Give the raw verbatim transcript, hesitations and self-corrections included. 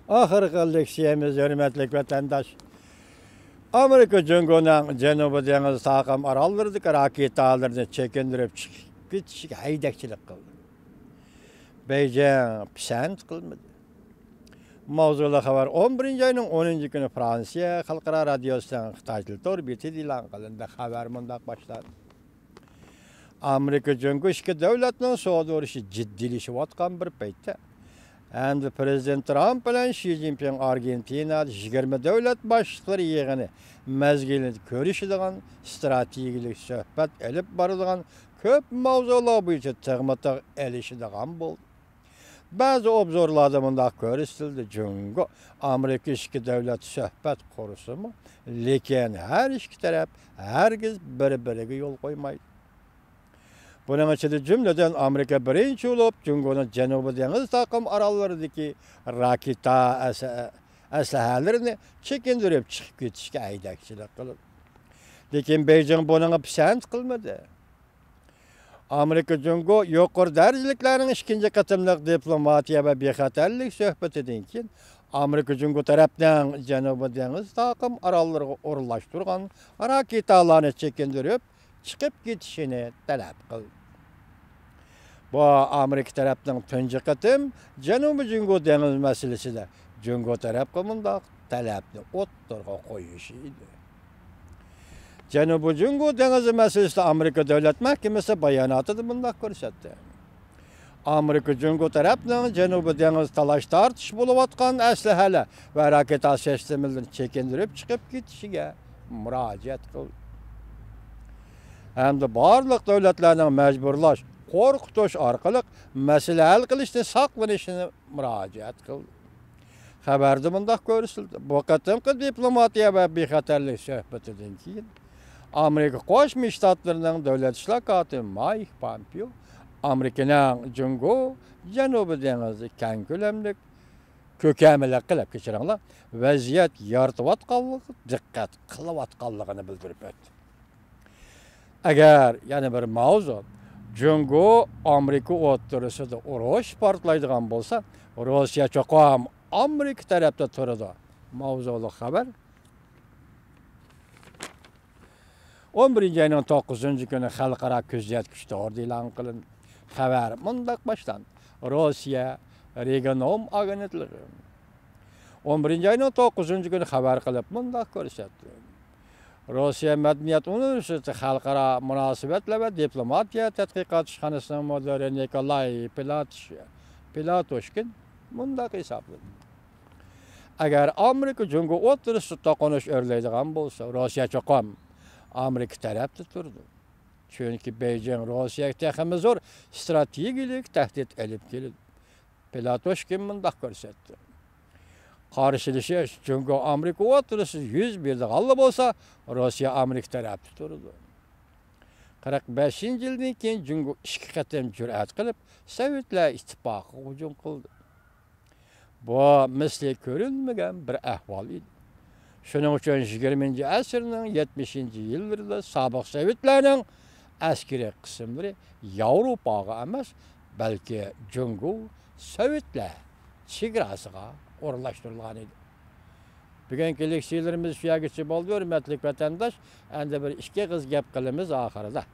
ئاخىرقى لېكسىيەمىز، ھۆرمەتلىك ۋەتەنداش، ئامېرىكا جۇڭگونىڭ جەنۇبىي دېڭىز تاقىم ئاراللىرىدىكى راكېتالىرىنى چېكىندۈرۈپ چىقىپ كېتىشىگە ھەيدەكچىلىك قىلدى. بېيجىڭ پىسەنت قىلمىدى. ماۋزۇلۇق خەۋەر ئون بىرىنچى ئاينىڭ ئونىنچى كۈنى فرانسىيە خەلقئارا رادىيوسىنىڭ خىتاي تىلى تور بېتىدە ئېلان قىلىندى. خەۋەر مۇنداق باشلاندى. ئامېرىكا جۇڭگو ئىككى دۆلەتنىڭ سودا ئۇرۇشى جىددىيلىشىۋاتقان بىر پەيتتە، ھەمدە پىرېزىدېنت ترامپ بىلەن شى جىنپىڭ ئارگېنتىنادا يىگىرمە دۆلەت باشلىقلىرى يىغىنى مەزگىلىدە كۆرۈشىدىغان، ئىستراتېگىيەلىك سۆھبەت ئېلىپ بارىدىغان كۆپ ماۋزۇلار بويىچە تىغمۇ تىغ ئېلىشىدىغان بولدى. بەزى ئوبزورلاردا مۇنداق كۆرسىتىلدى، جۇڭگو، ئامېرىكا ئىككى دۆلەت سۆھبەت قۇرسىمۇ، لېكىن ھەر ئىككى تەرەپ ھەرگىز بىر-بىرىگە يول قويمايدۇ. بۇنىڭ ئىچىدە، جۈملىدىن، ئامېرىكا بىرىنچى بولۇپ جۇڭگونىڭ جەنۇبىي دېڭىز تاقىم ئاراللىرىدىكى راكېتا ئەسە-، ئەسلىھەلىرىنى چېكىندۈرۈپ چىقىپ كېتىشكە ھەيدەكچىلىك قىلدى. لېكىن بېيجىڭ بۇنىڭغا پىسەنت قىلمىدى. ئامېرىكا جۇڭگو يۇقىرى دەرىجىلىكلەرنىڭ ئىككىنچى قېتىملىق دىپلوماتىيە ۋە بىخەتەرلىك سۆھبىتىدىن كېيىن، ئامېرىكا جۇڭگو تەرەپنىڭ جەنۇبىي دېڭىز تاقىم ئاراللىرىغا ئورۇنلاشتۇرغان راكېتالارنى چېكىندۈرۈپ چىقىپ كېتىشىنى تەلەپ قىلدى. بۇ ئامېرىكا تەرەپنىڭ تۇنجى قېتىم جەنۇبىي جۇڭگو دېڭىز مەسىلىسىدە جۇڭگو تەرەپكە مۇنداق تەلەپنى ئوتتۇرىغا قويۇشى ئىدى. جەنۇبىي جۇڭگو دېڭىزى مەسىلىسىدە ئامېرىكا دۆلەت مەھكىمىسى باياناتىدا مۇنداق كۆرسەتتى: ئامېرىكا جۇڭگو تەرەپنىڭ جەنۇبىي دېڭىز تالاش-تارتىش بولۇۋاتقان ئەسلىھەلەر ۋە راكېتا سىستېمىلىرىنى چېكىندۈرۈپ چىقىپ كېتىشىگە مۇراجىئەت قىلدى ھەمدە بارلىق دۆلەتلەرنىڭ مەجبۇرلاش، قورقۇتۇش ئارقىلىق مەسىلە ھەل قىلىشنى ساقلىنىشىنى مۇراجىئەت قىلدى. خەۋەردە مۇنداق كۆرسىتىلدى: بۇ قېتىمقى دىپلوماتىيە ۋە بىخەتەرلىك سۆھبىتىدىن كېيىن، ئامېرىكا قوشما شتاتلىرىنىڭ دۆلەت ئىشلار كاتىپى مايك پامپېئو ئامېرىكىنىڭ جۇڭگو جەنۇبىي دېڭىزدا كەڭ كۆلەملىك كۆكەملىك قىلىپ، كەچۈرۈڭلار، ۋەزىيەت يارىتىۋاتقانلىقىغا دىققەت قىلىۋاتقانلىقىنى بىلدۈرۈپ ئۆتتى. ئەگەر يەنە بىر ماۋزۇ، جۇڭگو ئامېرىكا ئوتتۇرىسىدا ئۇرۇش پارتلايدىغان بولسا، روسىيە چوقۇم ئامېرىكا تەرەپتە تۇرىدۇ. ماۋزۇلۇق خەۋەر ئون بىرىنچى ئاينىڭ توققۇزىنچى كۈنى خەلقئارا كۆزەتكۈچ تورىدا ئېلان قىلىندى. خەۋەر مۇنداق باشلاندى: روسىيە رېگنوم ئاگېنتلىقى ئون بىرىنچى ئاينىڭ توققۇزىنچى كۈنى خەۋەر قىلىپ مۇنداق كۆرسەتتى: روسىيە مەدەنىيەت ئۇنىۋېرسىتېتى خەلقئارا مۇناسىۋەتلەر ۋە دىپلوماتىيە تەتقىقات ئىشخانىسىنىڭ مۇدىرى نىكولاي پىلاتىش-، پىلاتوشكىن مۇنداق ھېسابلىدى: ئەگەر ئامېرىكا جۇڭگو ئوتتۇرىسىدا توقۇنۇش ئۆرلەيدىغان بولسا، روسىيە چوقۇم ئامېرىكا تەرەپتە تۇرىدۇ. چۈنكى بېيجىڭ روسىيەگە تېخىمۇ زور ئىستراتېگىيەلىك تەھدىت ئېلىپ كېلىدۇ. پىلاتوشكىن مۇنداق كۆرسەتتى: قارشىلىشىش جۇڭگو ئامېرىكا ئوتتۇرىسىدا يۈز بېرىدىغانلا بولسا، روسىيە ئامېرىكا تەرەپتە تۇرىدۇ. قىرىق بەشىنچى يىلدىن كېيىن جۇڭگو ئىككى قېتىم جۈرئەت قىلىپ، سوۋېتلار ئىتتىپاقىغا ھۇجۇم قىلدى. بۇ مىسلى كۆرۈلمىگەن بىر ئەھۋال ئىدى. شۇنىڭ ئۈچۈن يىگىرمىنچى ئەسىرنىڭ يەتمىشىنچى يىللىرىدا سابىق سوۋېتلارنىڭ ئەسكىرىي قىسىملىرى ياۋروپاغا ئەمەس، بەلكى جۇڭگو سوۋېتلار چېگراسىغا ئورۇنلاشتۇرۇلغان ئىدى. بۈگۈنكى لېكسىيەلىرىمىز شۇ يەرگىچە بولدى، ھۆرمەتلىك ۋەتەنداش. ئەمدى بىر ئىككى ئېغىز گەپ قىلىمىز ئاخىرىدا.